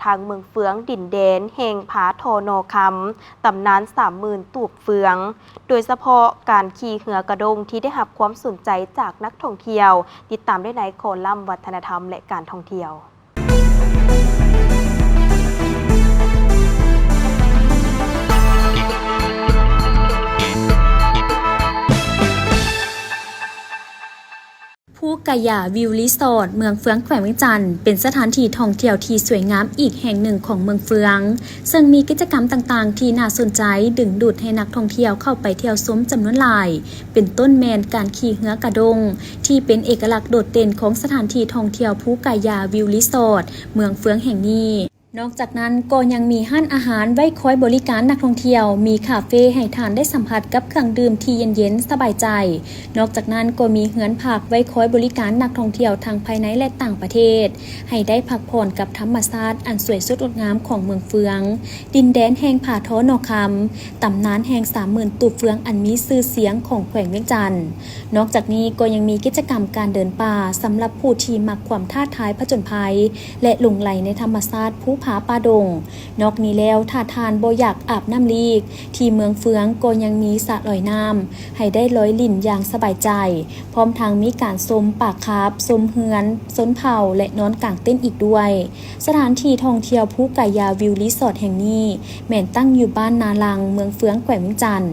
ທາງເມືອງເຟືອງ ດິນແດນແຫ່ງຜາທໍ່ໜໍ່ຄຳ, ຕຳນານສາມໝື່ນຕູບເຟືອງ, ໂດຍສະເພາະການຂີ່ເຮືອກະດົງທີ່ໄດ້ຮັບຄວາມສົນໃຈຈາກນັກທ່ອງທ່ຽວ. ຕິດຕາມໄດ້ໃນຄໍລັມວັດທະນະທຳ ແລະ ການທ່ອງທ່ຽວ. ພູກາຍາວິວຣີສອດ ເມືອງເຟືອງ ແຂວງວຽງຈັນ ເປັນສະຖານທີ່ທ່ອງທ່ຽວທີ່ສວຍງາມອີກແຫ່ງໜຶ່ງຂອງເມືອງເຟືອງ, ເຊິ່ງມີກິດຈະກຳຕ່າງໆທີ່ໜ້າສົນໃຈ ດຶງດູດໃຫ້ນັກທ່ອງທ່ຽວເຂົ້າໄປທ່ຽວຊົມຈຳນວນຫຼາຍ, ເປັນຕົ້ນແມ່ນການຂີ່ເຮືອກະດົງ ທີ່ເປັນເອກະລັກໂດດເດັ່ນຂອງສະຖານທີ່ທ່ອງທ່ຽວພູກາຍາວິວຣີສອດ ເມືອງເຟືອງແຫ່ງນີ້. ນອກຈາກນັ້ນກໍຍັງມີຮ້ານອາຫານໄວ້ຄອຍບໍລິການນັກທ່ອງທ່ຽວ, ມີຄາເຟໃຫ້ທ່ານໄດ້ສຳຜັດກັບເຄື່ອງດື່ມທີ່ເຢັນໆສະບາຍໃຈ. ນອກຈາກນັ້ນກໍມີເຮືອນພັກໄວ້ຄອຍບໍລິການນັກທ່ອງທ່ຽວທັງພາຍໃນ ແລະ ຕ່າງປະເທດ, ໃຫ້ໄດ້ພັກຜ່ອນກັບທຳມະຊາດອັນສວຍສົດງົດງາມຂອງເມືອງເຟືອງ, ດິນແດນແຫ່ງຜາທໍໜໍ່ຄຳ, ຕຳນານແຫ່ງສາມໝື່ນຕູບເຟືອງອັນມີຊື່ສຽງຂອງແຂວງວຽງຈັນ. ນອກຈາກນີ້ກໍຍັງມີກິດຈະກຳການເດີນປ່າສຳລັບຜູ້ທີ່ມັກຄວາມທ້າທາຍຜະຈົນໄພ ແລະ ຫຼົງໄຫຼໃນທຳມະຊາດພູຜາປ່າດົງ. ນອກນີ້ແລ້ວ, ຖ້າທ່ານບໍ່ຢາກອາບນ້ຳລີກ, ທີ່ເມືອງເຟືອງກໍຍັງມີສະລອຍນ້ຳໃຫ້ໄດ້ລອຍຫຼິ້ນຢ່າງສະບາຍໃຈ, ພ້ອມທັງມີການຊົມປາຄາບ, ຊົມເຮືອນຊົນເຜົ່າ ແລະ ນອນກາງເຕັນອີກດ້ວຍ. ສະຖານທີ່ທ່ອງທ່ຽວພູກາຍາວິວຣີສອດແຫ່ງນີ້ ແມ່ນຕັ້ງຢູ່ບ້ານນາລັງ, ເມືອງເຟືອງ, ແຂວງວຽງຈັນ.